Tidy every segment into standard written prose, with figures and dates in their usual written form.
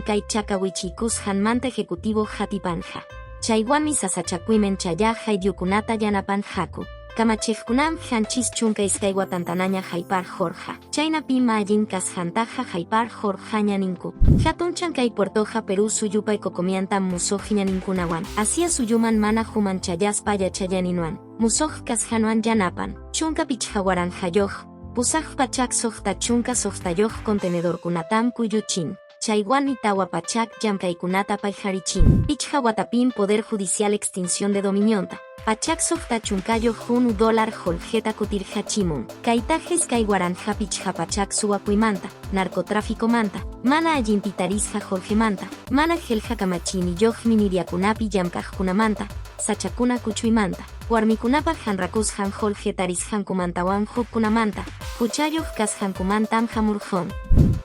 kay chaka wichiykusqanmanta Ejecutivo hatipanja. Chaywanmi sasachakuyman chayaq ayllukunata yanapanqaku. Kamachiqkunam 72 watantanaña hayparqurqa. Chaynapim allin kasqantaqa hayparqurqaña ninku. Hatunchan kay puertoqa Perú suyupa ecocomiantam musuq ñaninkunawan, Asia suyuman mana humanchayaspa yachayaninwan, musuq kasqanwan yanapan. 15 waranqayuq, 866 contenedorkunatam kuyuchin. Chaywanmi 400 llamkaykunata payharichin. 5 watapim Poder Judicial extinción de dominionta, 160 hunu dólar qullqita kutirqachimun. Kaytaqa 2500 suwakuymanta, narcotráficomanta, mana allinpi tarisqa qullqimanta, mana qillqa kamachiyniyuq mineriakunapi llamkaqkunamanta, sachakuna kuchuymanta, warmikunapa hanrakusqan qullqi tarisqankumantawan hukkunamanta, huchayuq kasqankumantam hamurqun.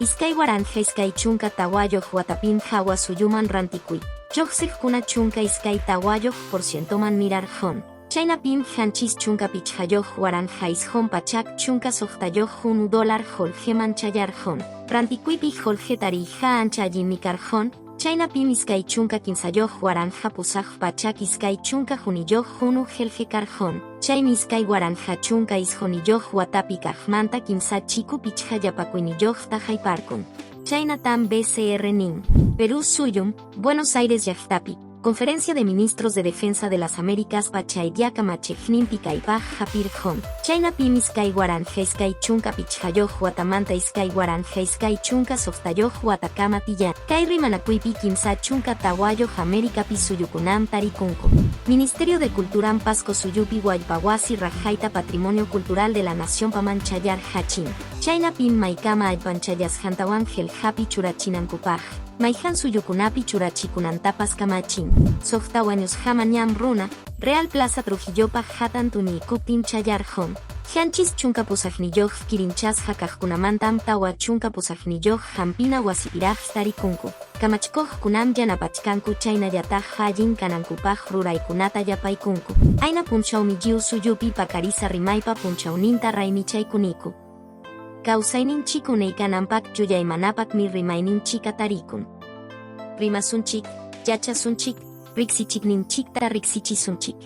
2024 watapim hawa suyuman rantikuy lluqsiqkuna 24 por cientoman mirarqun. Chaynapim 75 1096 hunu dólar qullqiman chayarqun. Rantikuypi qullqi tariyqa ancha allinmi karqun, chaynapim 23 821 hunu qullqi karqun. Chaymi 2019 watapi kaqmanta 3 chiku 5 yapakuyniyuqta hayparqun. Chaynatam BCR nin. Perú suyum, Buenos Aires llaqtapi, Conferencia de Ministros de Defensa de las Américas pachaydia kamachiqninpi kaypaq hapirqun. Chaynapim 2025 watamanta 2026 watakama tiyan. Kay rimanakuypi 34 Américapi suyukunam tarikunku. Ministerio de Culturam Pasco suyupi wallpawasi raqayta Patrimonio Cultural de la Nación paman chayarqachin. Chaynapim maykama allpanchayasqantawan qillqapi churachinankupaq. Mayqan suyukunapi churachikunantapas kamachin. 6 wañusqaman runa, Real Plaza Trujillopa hatan tuniykuptin chayarqun. 78 kirinchasqa kaqkunamantam 48 hampina wasipiraq tarikunku. Kamachikuqkunam yanapachkanku chaynallataq allin kanankupaq ruraykunata yapaykunku. Ayna punchawmi lliw suyupi paqarisa rimaypa punchawninta raymichaykuniku. Kawsayninchik unaykananpaq yuyaymanapaqmi rimayninchika tarikun. Rimasunchik, yachasunchik, riqsichikninchikta riqsichisunchik.